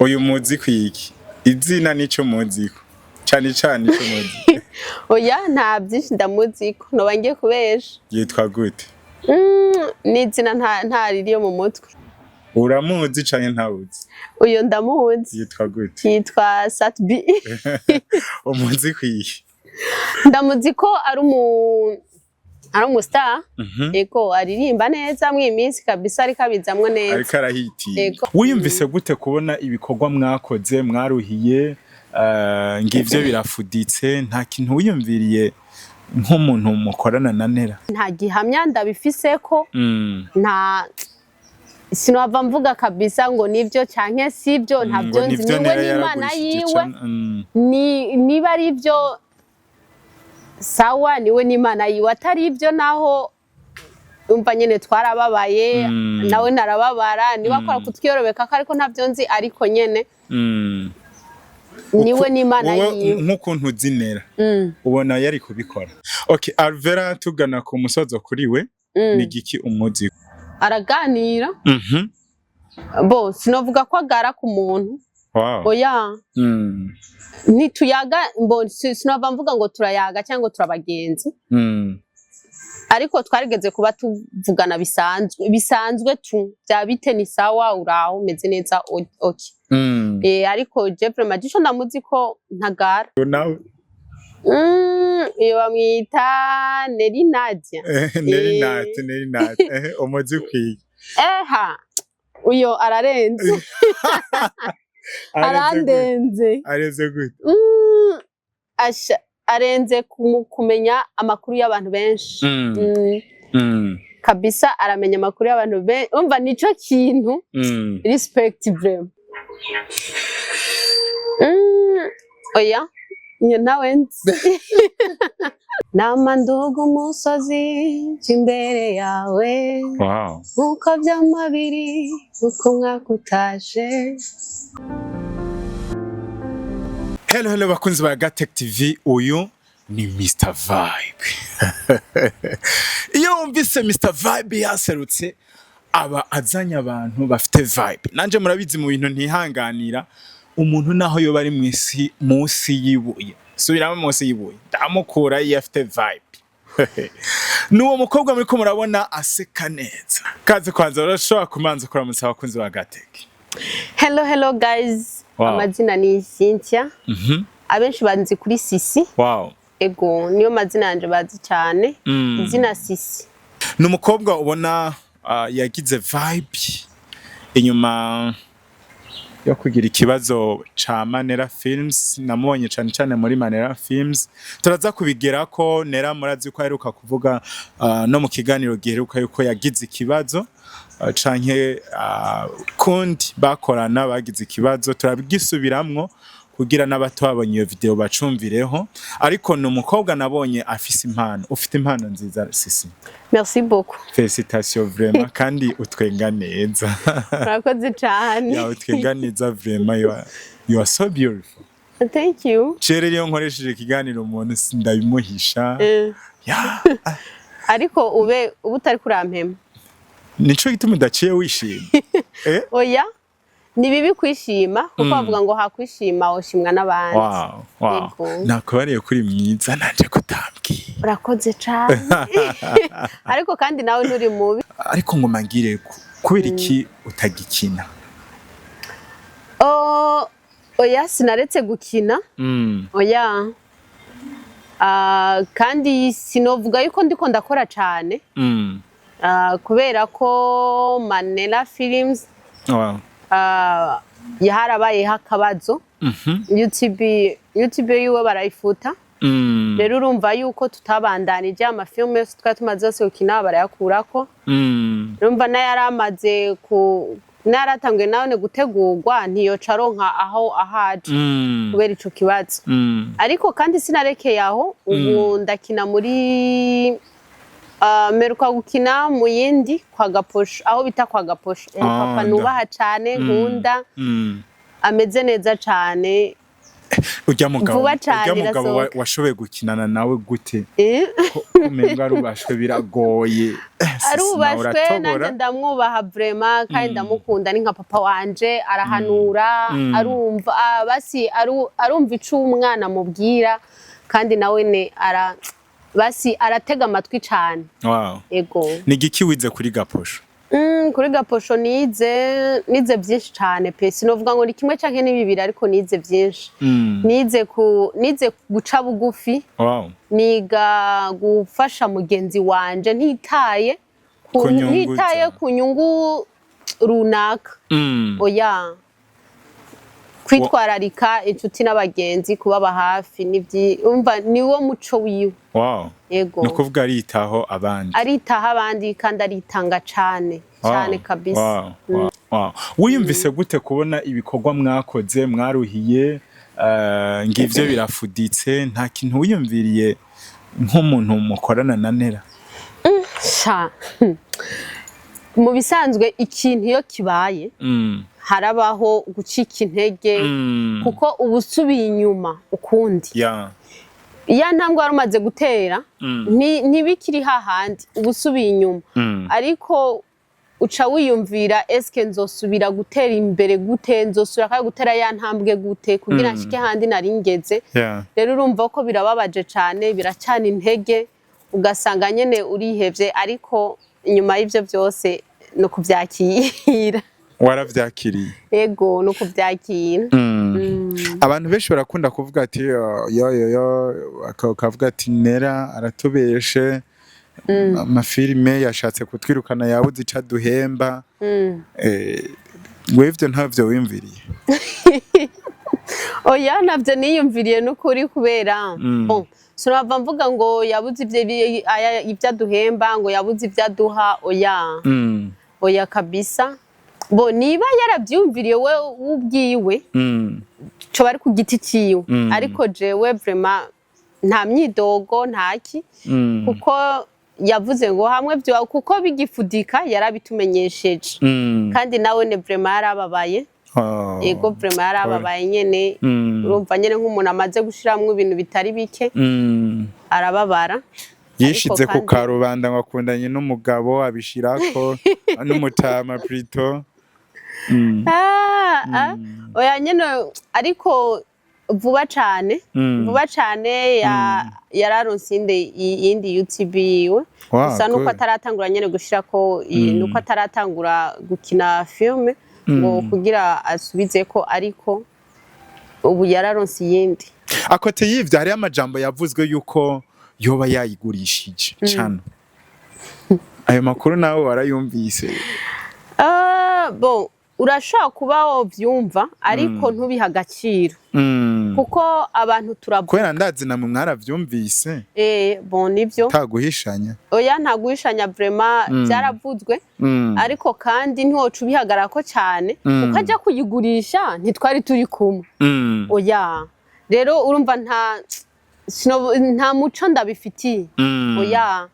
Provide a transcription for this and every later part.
Uyu muzi kwiki? Izina nico muziko cane cane, ico muzi? Oya, nta byinshi ndamuziko, noba ngiye kubesha. Yitwa gute? N'izina nta ririyo mu mutwe. Uramuzi canke ntawuzi? Uyu ndamuzi. Yitwa gute? Yitwa Sat-B. Umuzi kwiki? Ndamuzi ko ari umu star. Ego, aririmba neza mw'iyi minsi kabisa, ariko abizamwo neza. Ariko arahitiye. Ego. Wiyumvise gute kubona ibikorwa mwakoze, mwaruhiye, ngivyo birafuditse? Nta kintu wiyumviriye nk'umuntu mukorana na Nera? Nta gihamya ndabifise ko nta sinova mvuga kabisa ngo nivyo canke sivyo, ntabyo Ngo nzi. nivyo Niwe Nera n'Imana yaragurishije yiwe. cane. Ni niba ari byo, sawa, niwe n'Imana yiwe. Atari ibyo naho, umva nyene twarababaye. Nawe narababara niba akora kutwiyorobeka ko, ariko ntabyo nzi, ariko nyene niwe n'Imana Wowe yiwe. nk'ukuntu uzi Nera, ubona yari kubikora? Okay, Alvera, tugana ku musozo kuri we, ni giki umuzi? Araganira. Bo sinovuga ko agara ku muntu. Oya. Ntituyaga, mbo sinova mvuga ngo turayaga cyangwa ngo turabagenzi, ariko twarigeze kuba tuvugana bisanzwe bisanzwe tu bya bite, ni sawa, uraho, umeze neza, okay. Ariko je vraiment gico ndamuzi ko ntagara. Nawe? Iyo bamwita Neri Nadia. Neri Nat, Neri Nat, umuzi ukwiye? Eha, uyo ararenze. Arandenze. Areze gute? Asha, arenze kumenya amakuru y'abantu benshi. Kabisa aramenya amakuru y'abantu benshi, umva nico kintu. Respect vraiment. Oya, iyo ntawe nzi. Nama nduga umusozi imbere yawe, nkuko by'amabiri uko umwaka utashe. Hello, hello bakunzi ba Gatech TV, uyu ni Mr Vibe. Iyo wumvise Mr Vibe yaserutse, aba azanye abantu bafite vibe. Nanje murabizi, mu bintu ntihanganira umuntu, naho yoba ari mwisi munsi yibuye, subiramo munsi yibuye, ndamukura iyo afite vibe. Nuwo mukobwa muriko murabona aseka neza. Kaze kwanza, urashobora kumanza kuramutsa abakunzi ba Gatech. Hello, hello guys. Amazina ni Cynthia. Abenshi banzi kuri Sisi. Ego, niyo mazina yanje bazi cyane. Izina Sisi. Ni umukobwa ubona yagize vibe inyuma yo kugira ikibazo ca Manera Films. Namubonye cane cane muri Manera Films, turaza kubigera ko Nera murazi ko aheruka kuvuga no mu kiganiro giheruka yuko yagize ikibazo, canke kundi bakorana bagize ikibazo. Turabigisubiramwo kugira n'abato babonye iyo video bacumvireho. Ariko ni umukobwa nabonye afise impano. Ufite impano nziza, Sisi. Merci beaucoup. Félicitations vraiment, kandi utwenga neza. Murakoze cyane. Ya, utwenga neza vraiment, you are so beautiful. Thank you. Cere iyo nkoresheje ikiganiro umuntu sindabimuhisha. Ya. Ariko ube uba utari kurampema. Nico gituma udaciye wishima, eh? Oya, ni bibi kwishima, kuko bavuga ngo hakwishima woshimwa n'abandi. Wow. Yego. Nakubariye kuri mwiza, nanje kutambwiye. Urakoze cane, ariko kandi nawe nturi mubi. Ariko ngo mangire kubera iki utagikina? Oh, oya, sinaretse gukina. Oya. Ah, kandi sinovuga yuko ndiko ndakora cane. Ah, kubera ko Manela Films harabayeho akabazo. YouTube yiwe barayifuta. Rero urumva yuko tutabandanije, amafilme yose twari tumaze yose gukina barayakurako. Urumva n'ayari amaze ku n'ayaratanguye nawe gutegurwa ntiyoca aronka aho ahaje kubera ico kibazo. Ariko kandi sinarekeye aho, ubu ndakina muri meruka gukina mu yindi kwa Gaposho, aho bita kwa Gaposho. Umupapa nubaha cane, nkunda, ameze neza cane. Urya mugabo, Vuba cane urya mugabo irasohoka. Washoboye gukinana nawe gute? Eh? Ko umenga arubashwe biragoye. Sisi, nawe Arubashwe. uratobora. Nanjye ndamwubaha vraiment, kandi ndamukunda, ni nka papa wanje. Arahanura, arumva, basi arumva ico umwana amubwira, kandi nawe ne ara basi aratega amatwi cane. Ego. Ni igiki wize kuri Gaposho? Kuri Gaposho nize byinshi cane pe. Sinovuga ngo ni kimwe canke ni bibiri, ariko nize byinshi. Nize guca bugufi. Niga gufasha mugenzi wanje ntitaye Ku nyungu ntitaye ku nyungu runaka. Oya, kwitwararika inshuti n'abagenzi, kubaba hafi, umva niwo muco wiwe. Yego. Ni ukuvuga aritaho abandi. Aritaho abandi kandi aritanga cane cane kabisa. Wow. Wiyumvise gute kubona ibikorwa mwakoze, mwaruhiye, ngivyo birafuditse? Nta kintu wiyumviriye nk'umuntu mukorana na Nera? Sha, mu bisanzwe ikintu iyo kibaye harabaho gucika intege, kuko uba usubiye inyuma ukundi. Ya ntambwe wari umaze gutera ntibikiri hahandi, uba usubiye inyuma. Ariko uca wiyumvira: eske nzosubira gutera imbere gute? Nzosubira kandi gutera ya ntambwe gute kugira nshike handi nari ngeze? Rero urumva ko birababaje cane, biracana intege, ugasanga nyene urihevye. Ariko inyuma y'ivyo byose ni ukuvyakira. Waravyakiriye? Ego, ni ukuvyakira. Abantu benshi barakunda kuvuga ati yo yo yo yo, bakavuga ati Nera aratubeshe, amafilime yashatse kutwirukana, yabuze ico aduhemba. Wewe ivyo ntavyo wiyumviriye? Oya, ntabyo niyumviriye n'ukuri, kubera bon, sinava mvuga ngo yabuze ibyo aduhemba, ngo yabuze ibyo aduha, oya. Oya kabisa. Bo niba yarabyumviriye we ubwiwe, coba ari ku giti ciwe. Ariko jewe vraiment nta myidogo, ntaki, kuko yavuze ngo hamwe byo kuko bigifudika yarabitumenyesheje. Kandi nawe ne vraiment yarababaye. Oh. Ego, vraiment yarababaye nyene. Urumva nyene nk'umuntu amaze gushiramwo ibintu bitari bike, arababara. Yishize Ariko ku kandi- karubanda ngo akundanye n'umugabo, abishirako n'umutama plutôt. Ah, ah. Oya nyene, ariko vuba cane, vuba cane yararonse iyindi YouTube yiwe. Gusa nuko ataratangura nyene gushirako, nuko ataratangura gukina filme ngo kugira asubizeko, ariko ubu yararonse iyindi. À côté y'ivyo, hariho amajambo yavuzwe yuko yoba yayigurishije cano. Ayo makuru nawe warayumvise? Ah, bon, urashobora kuba wovyumva ariko ntubihe agaciro, kuko abantu turavuga. Kubera ndazi namwe mwaravyumvise. Bon, nivyo. Taguhishanya. Oya, nta guhishanya, vraiment byaravuzwe. Ariko kandi ntiwoca ubihagararako cyane, kuko ajya kuyigurisha ntitwari turi kumwe. Oya, rero urumva nta muco ndabifitiye. Oya,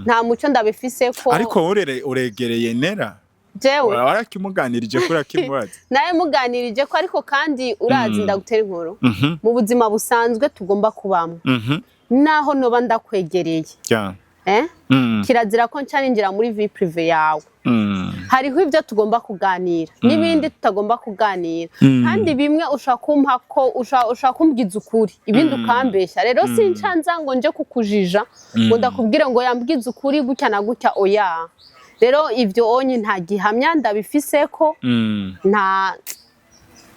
nta muco ndabifise ko. Ariko wowe uregereye Nera? Jewe? Warakimuganirije kuri akimubaza? Nawe muganirije ko, ariko kandi urazi, ndagutera inkuru, mu buzima busanzwe tugomba kubamo, naho noba ndakwegereye, eh? Kirazira ko nca ninjira muri vie privée yawe. Hariho ibyo tugomba kuganira n'ibindi tutagomba kuganira. Kandi bimwe ushobora kumpa ko ushobora kumbwiza ukuri, ibindi ukambeshya. Rero sinca nza ngo nje kukujija ngo ndakubwire ngo yambwize ukuri gutya na gutya, oya. Rero ibyo onye nta gihamya ndabifise ko, nta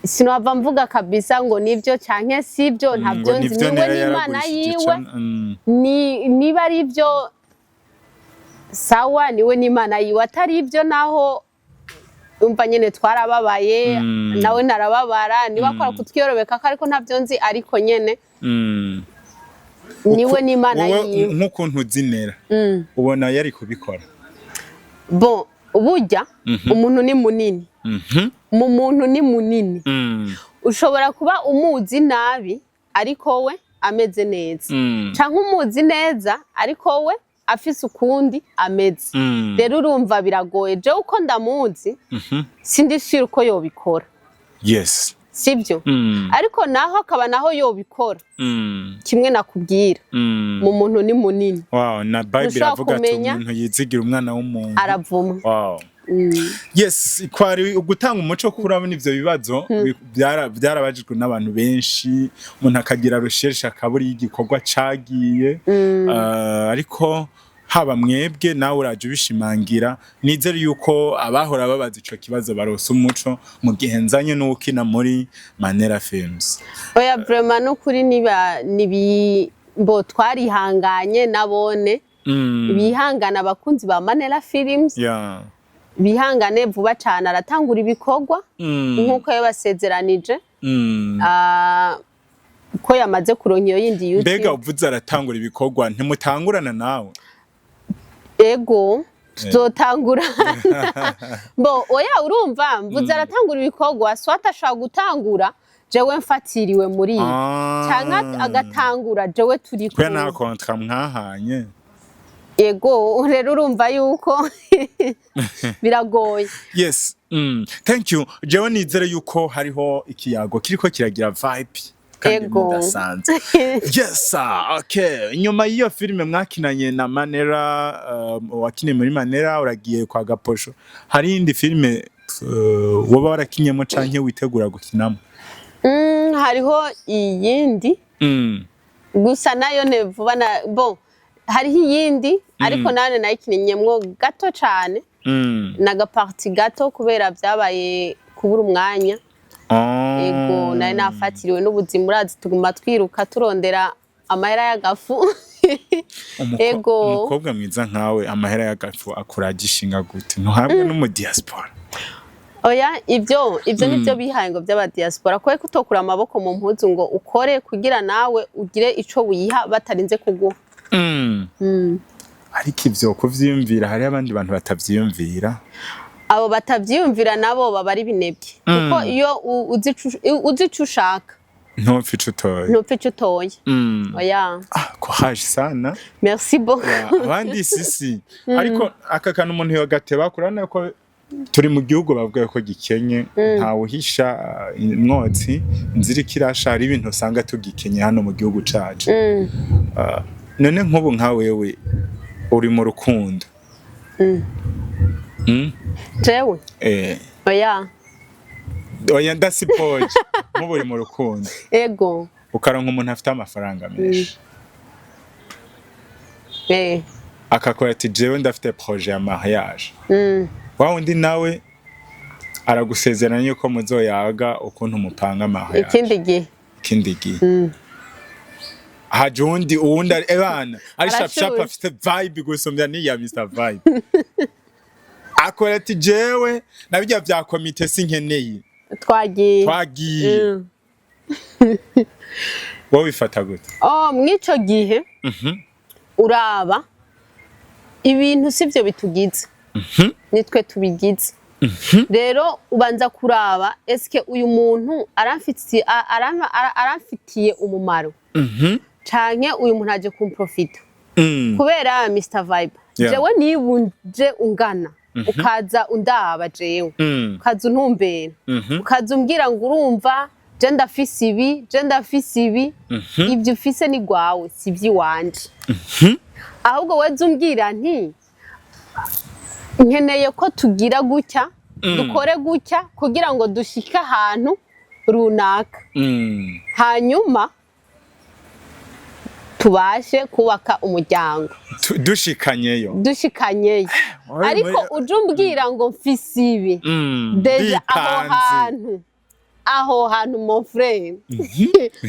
sinava mvuga kabisa ngo nibyo canke sibyo, ntabyo Ngo nzi. nivyo Niwe Nera n'Imana yaragurishije yiwe. cane. Ni niba ari ibyo, sawa, niwe n'Imana yiwe. Atari ibyo naho, umva nyene twarababaye. Nawe narababara niba akora kutwiyorobeka ko, ariko ntabyo nzi, ariko nyene niwe n'Imana Wowe yiwe. nk'ukuntu uzi Nera, ubona yari kubikora? Bon, burya umuntu ni munini. Mu muntu ni munini. Ushobora kuba umuzi nabi ariko we ameze neza, canke umuzi neza ariko we afise ukundi ameze. Rero urumva biragoye. Jewe uko ndamuzi, sindishira uko yobikora. Sibyo? Ariko naho akaba naho yobikora, kimwe nakubwira, mu muntu ni munini. Wow, na Bible Ntushobora iravuga ati kumenya. umuntu yizigira umwana w'umuntu aravumwa. Yes, kwari ugutanga umuco, kuko urabona ivyo bibazo byarabajijwe n'abantu benshi, umuntu akagira recherche akabura iyo igikorwa cagiye. Ariko haba mwebwe, nawe uraje ubishimangira, nizere yuko abahora babaza ico kibazo barose umuco mu gihe nzanye n'uwukina muri Manera Films. Oya, vraiment, n'ukuri niba nibi mbo twarihanganye nabone, bihangana abakunzi ba Manera Films, bihangane, vuba cane aratangura ibikorwa nk'uko yabasezeranije. Ah, ko yamaze kuronka iyo yindi YouTube. Mbega uvuze aratangura ibikorwa, ntimutangurana nawe? Ego, tuzotangura bo. Oya, urumva mvuze aratangura ibikorwa, soit ashobora gutangura jewe mfatiriwe muri ibi, canke agatangura jewe turi Kubera nta kumwe. contrat mwahanye. Ego, rero urumva yuko biragoye. Yes, thank you. Jewe nizere yuko hariho ikiyago kiriko kiragira vibe kandi mudasanzwe. Yes sir, okay. Nyuma y'iyo filime mwakinanye na Manera, wakiniye muri Manera, uragiye kwa Gaposho, hari iyindi filime woba warakinyemo canke witegura gukinamo? Hariho iyindi, gusa nayo ne vuba na bon, hariho iyindi ariko nayo nayikinyemwo gato cane, n'agapartie gato, kubera byabaye kubura umwanya. Ego, nari nafatiriwe n'ubuzima, urazi tuguma twiruka turondera amahera y'agafu. Ego. Umukobwa mwiza nkawe, amahera y'agafu akuraje ishinga gute? Ntuhabwe no mu diaspora? Oya, ibyo nibyo bihaye ngo by'aba diaspora, kubera ko utokura amaboko mu mpuzu ngo ukore kugira nawe ugire ico wiha batarinze kuguha. Ariko ivyo kuvyiyumvira, hariho abandi bantu batavyiyumvira. Abo batavyiyumvira nabo baba ari binebwe, kuko iyo uzi ico ushaka, ntupfe ico utoye. Ntupfa ico utoye. Oya. Ah, courage sana. Merci beaucoup. Ya, abandi sisi, ariko aka kantu umuntu yogateba, kurabona ko turi mu gihugu bavuga ko gikenye, ntawuhisha imwotsi inzira ikirasha, hari ibintu usanga tugikenye hano mu gihugu cacu. Ah, none nk'ubu nka wewe uri mu rukundo? Jewe? Eh. Oya. Oya, ndasipoje nk'ubu uri mu rukundo, Ego. ukaronka umuntu afite amafaranga menshi, akakora ati jewe ndafite projet ya mariage, wa wundi nawe aragusezeranya yuko muzoyaga ukuntu mupanga mariage Ikindi gihe. Ikindi gihe haje uwundi, uwundi ari ebana ari sharp sharp, Arashushe. afite vibe gusumbya n'iya Mr Vibe, akora ati jewe na bijya vya komite sinkeneye. Twagiye. Twagiye. Wowe wifata gute? Oh, mw'ico gihe uraba ibintu sivyo bitugize, nitwe tubigize. Rero ubanza kuraba eske uyu muntu aramfitiye umumaro, canke uyu muntu aje kumprofita? Kubera Mr Vibe, jewe niba uje ungana, ukaza undaba jewe, ukaza untumbera, ukaza umbwira ngo urumva je ndafise ibi, je ndafise ibi, ibyo ufise ni gwawe, si iby'iwanje. Ahubwo weze umbwira nti nkeneye ko tugira gutya, dukore gutya kugira ngo dushike ahantu runaka, hanyuma tubashe kubaka umuryango. Dushikanyeyo. Dushikanyeyo. Oya, ariko uje umbwira ngo mfise ibi, déjà aho Ndipanze. hantu, aho hantu, mon frère,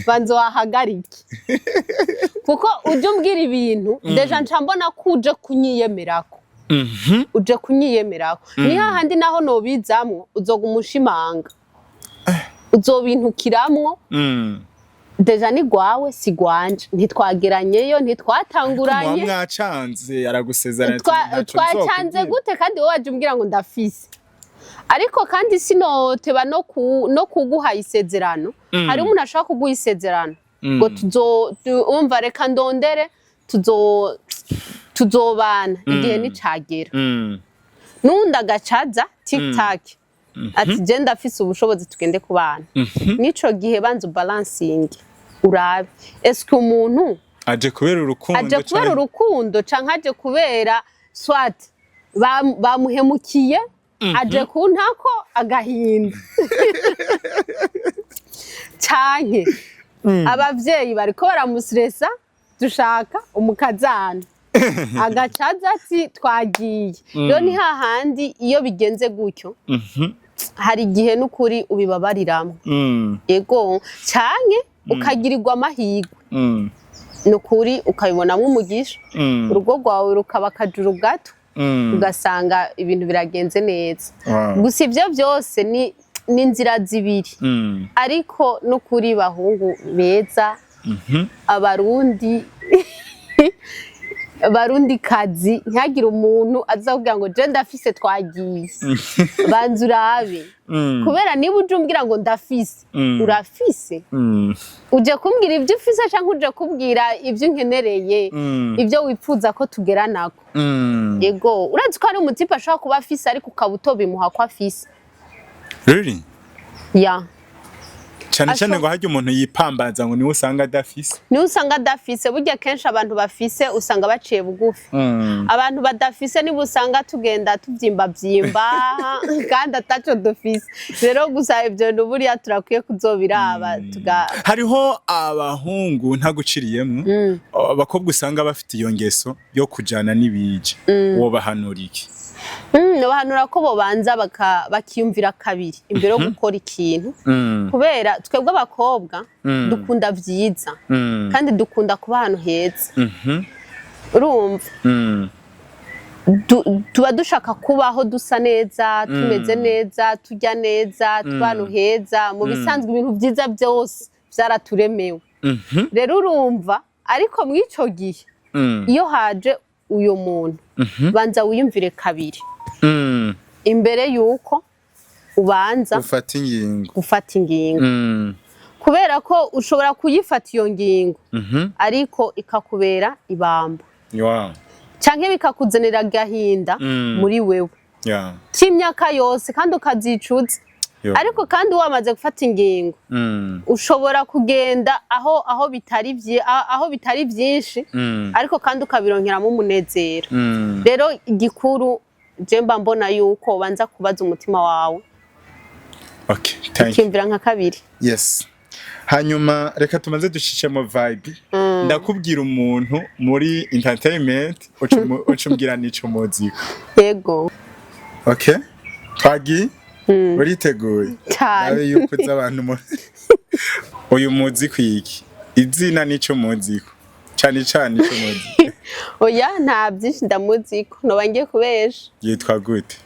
banza wahagarike, kuko uje umbwira ibintu, déjà nca mbona ko uje kunyiyemerako. Uje kunyiyemerako ni hahandi naho nobizamwo uzoguma ushimanga, uzobintukiramwo. Déjà ni gwawe, si gwanje, ntitwageranyeyo, muba ntitwatanguranye. Mwacanze, aragusezerana ati ntaco Twacanze nzokubwira. gute kandi wowe waje umbwira ngo ndafise? Ariko kandi sinoteba no kuguha isezerano. Hari umuntu ashobora kuguha isezerano ngo umva reka ndondere, tuzobana igihe nicagera, n'undi agacaza tic tac. Ati: "Je ndafise ubushobozi, tugende ku bana." N'ico gihe banza ubalancinge, urabe eske umuntu aje kubera urukundo aje kubera canke- urukundo canke aje kubera soit bamuhemukiye, aje kuntako agahinda, canke abavyeyi bariko baramusiresa, dushaka umukazana, agacaza ati: "Twagiye." Rero ni hahandi iyo bigenze gutyo, hari igihe n'ukuri ubibabariramwo. Ego, canke ukagirirwa amahirwe, ni ukuri ukabibonamo umugisha, urugo rwawe rukaba akajuru gato, ugasanga ibintu biragenze neza. Gusa ibyo byose ni inzira zibiri. Ariko n'ukuri, bahungu beza, Abarundi, Barundi kazi, ntihagire umuntu aza kugira ngo: "Je ndafise, twagiye." Banza urabe, kubera niba uje umbwira ngo ndafise, urafise? Uje kumbwira ibyo ufise canke uje kumbwira ibyo nkenereye, ibyo wifuza ko tugeranako? Yego, urazi ko hari umutipe ashobora kuba afise, ariko ukaba utobimuha ko afise. Really? Ya. Cyane cyane ngo harya umuntu yipambaza ngo niwe usanga adafise. Niwe usanga adafise. Burya kenshi abantu bafise usanga baciye bugufi. Abantu badafise nibo usanga tugenda tuvyimbavyimba kandi ataco dufise. Rero gusa ivyo bintu buriya turakwiye kuzobiraba tuga. Hariho abahungu, ntaguciriyemwo, abakobwa usanga bafite iyo ngeso yo kujana n'ibije, wobahanura iki? Bahanura ko bobanza bakiyumvira kabiri imbere yo gukora ikintu, kubera twebwe abakobwa dukunda vyiza kandi dukunda kuba ahantu heza. Urumva, tuba dushaka kubaho dusa neza, tumeze neza, turya neza, tuba ahantu heza. Mu bisanzwe ibintu vyiza byose vyaraturemewe. Rero urumva, ariko mw'ico gihe iyo haje uyo muntu, banza wiyumvire kabiri imbere yuko ubanza ufata ingingo. Gufata ingingo, kubera ko ushobora kuyifata iyo ngingo, ariko ikakubera ibamba canke bikakuzanira agahinda muri wewe k'imyaka yose, kandi ukazicuza. Ariko kandi wamaze gufata ingingo, ushobora kugenda aho bitari vyinshi, ariko kandi ukabironkeramo umunezero. Rero igikuru je mba mbona yuko ubanza kubaza umutima wawe, Okay, thank you. ukiyumvira nka kabiri. Yes, hanyuma reka tumaze dushishemo vibe. Ndakubwira umuntu muri entertainment, uca umbwira n'ico muziko. Yego. Okay, twagiye, uriteguye? Cyane. Nawe yuko uzi abantu uyu muzi kwiki, izina n'ico muziko, cane cane ico muzi. Oya, nta byinshi ndamuziko, noba ngiye kubesha. Yitwa gute?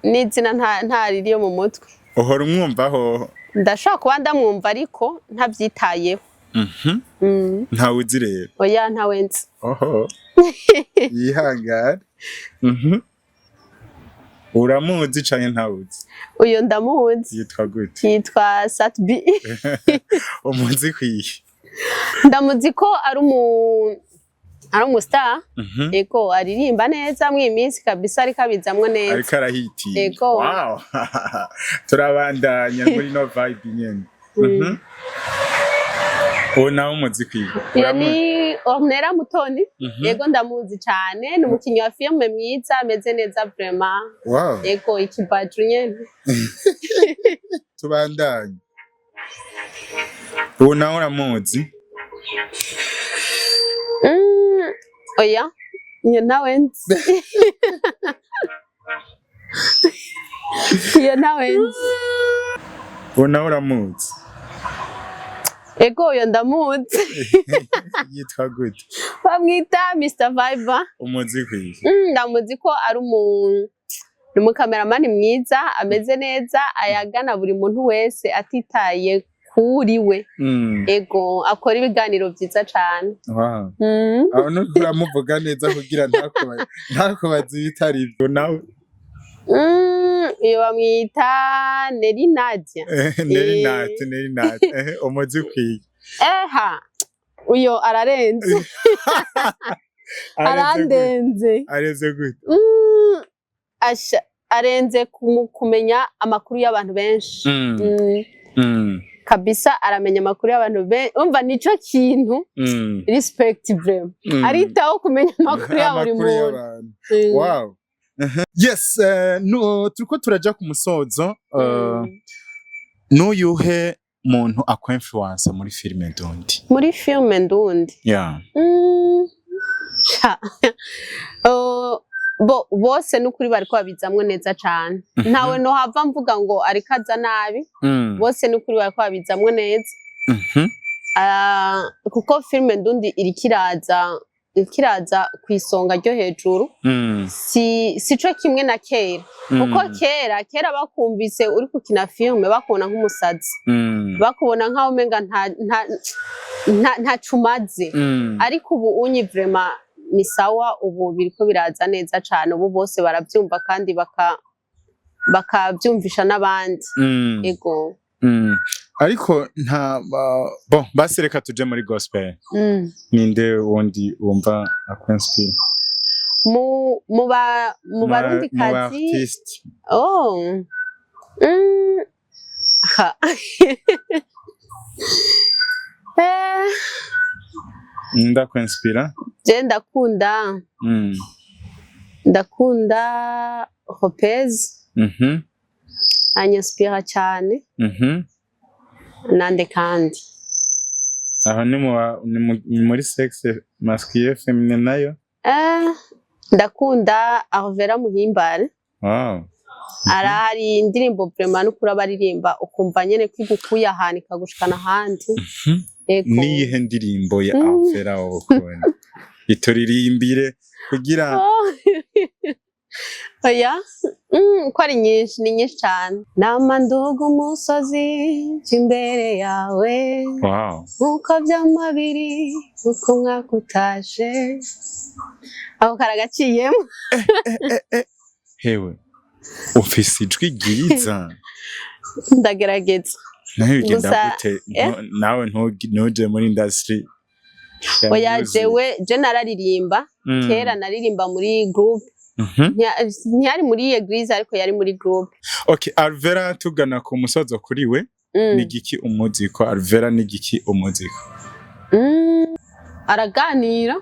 N'izina nta ririyo mu mutwe. Uhora umwumvaho? Ndashobora kuba ndamwumva, ariko ntabyitayeho. Ntawe uzi rero? Oya, ntawe nzi. Oho, yihangane. Uramuzi canke ntawuzi? Uyu ndamuzi. Yitwa gute? Yitwa Satbi. Umuzi kwiye? Ndamuzi ko ari umustar. Yego, aririmba neza mw'iyi minsi kabisa, ariko abizamwo neza. Ariko arahitiye. Yego. Wow, turabandanya muri no vibe nyene. Uwo nawe umuzi kwiye? Iyo ni Ornella Mutoni. Yego, ndamuzi cyane, ni umukinnyi wa filime mwiza, ameze neza vraiment. Yego, ikibaju nyene. Tubandanye, uwo nawe uramuzi? Oya, iyo ntawe nzi, iyo ntawe nzi. Uwo nawe uramuzi? Ego, uyo ndamuzi. Yitwa gute? Bamwita Mr Viber. Umuzi kwiye? Ndamuzi ko ari ni umukameramani mwiza, ameze neza, ayagana buri muntu wese atitaye kuri we. Ego, akora ibiganiro byiza cane. Aho nuko uramuvuga neza kugira ntakubaze ibitari ibyo nawe. Iyo bamwita Neri Nadia. Neri Nati, Neri Nati. Umuzi ukwiye? Eha, uyo ararenze. Areze gute? Arandenze. Areze gute? Asha, Arenze kumenya amakuru y'abantu benshi. Kabisa aramenya amakuru y'abantu benshi. Umva, nico kintu, respect vraiment. Aritaho kumenya amakuru ya buri Amakuru muntu. y'abantu. Wow. Yes, no, turiko turaja ku musozo. N'uyuhe muntu akw-influence muri filime ndundi? Muri filme ndundi? Yeah. Sha. Bo bose n'ukuri bariko babizamwo neza cane. Ntawe nohava mvuga ngo ariko aza nabi. Bose n'ukuri bariko babizamwo neza. Ah, kuko filme ndundi iriko iraza kw'isonga ryo hejuru. Si sico kimwe na kera, kuko kera bakumvise uri gukina filme bakubona nk'umusazi, bakubona nk'aho umenga ntaco umaze. Ariko ubu unyi vraiment ni sawa, ubu biriko biraza neza cane. Ubu bose baravyumva kandi bakavyumvisha n'abandi. Ego. Ariko nta bon, basi reka tuje muri gospel. Ninde wundi wumva akw-inspire? Mu Barundi Mu kazi? Artiste. Oh. Ha. Ninde akw-inspira? Je ndakunda Lopez. Anyinspira cyane. Nande kandi? Aho ni ni muri sexe masculin, féminin nayo? Ndakunda Alvera Muhimbare. Arahari indirimbo vraiment n'ukuri abaririmba ukumva nyene ko igukuye ahantu ikagushikana ahandi. Ego. Niyihe ndirimbo ya Alvera wowe ukunda? Ituririmbire kugira Oh. Oya, ko ari nyinshi, ni nyinshi cane. Nama nduga umusozi imbere yawe, nkuko vyama biri uko umwaka utashe. Aho karagaciyemo. Hewe, ufise ijwi ryiza. Ndagerageza. Nawe bigenda Gusa, gute? Nawe ntuje muri industry ya Oya. music? Jewe je nararirimba. Kera naririmba muri group. Ntiyari muri église, ariko yari muri group. Okay, Alvera, tugana ku musozo kuri we. Ni giki umuziko Alvera, ni giki umuziko? Araganira.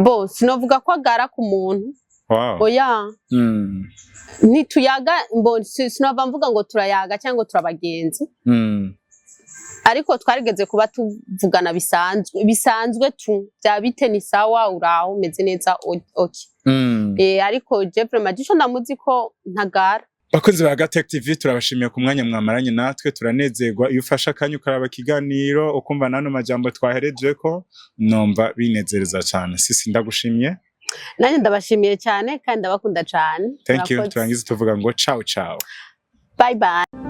Bo sinovuga ko agara ku muntu. Oya. Ntituyaga mbo sinova mvuga ngo turayaga cyangwa ngo turabagenzi. Ariko twarigeze kuba tuvugana bisanzwe bisanzwe tu bya bite, ni sawa, uraho, umeze neza, okay. Ariko je vraiment ico ndamuzi ko ntagara. Bakozi ba Gatech TV, turabashimiye ku mwanya mwamaranye natwe. Turanezerwa iyo ufashe akanya ukaraba ikiganiro, ukumva nano majambo twahereje ko nomva binezereza cyane. Sisi, ndagushimiye. Nanjye ndabashimiye cyane kandi ndabakunda cyane. Thank you. Murakoze. Turangize tuvuga ngo ciao ciao. Bye bye.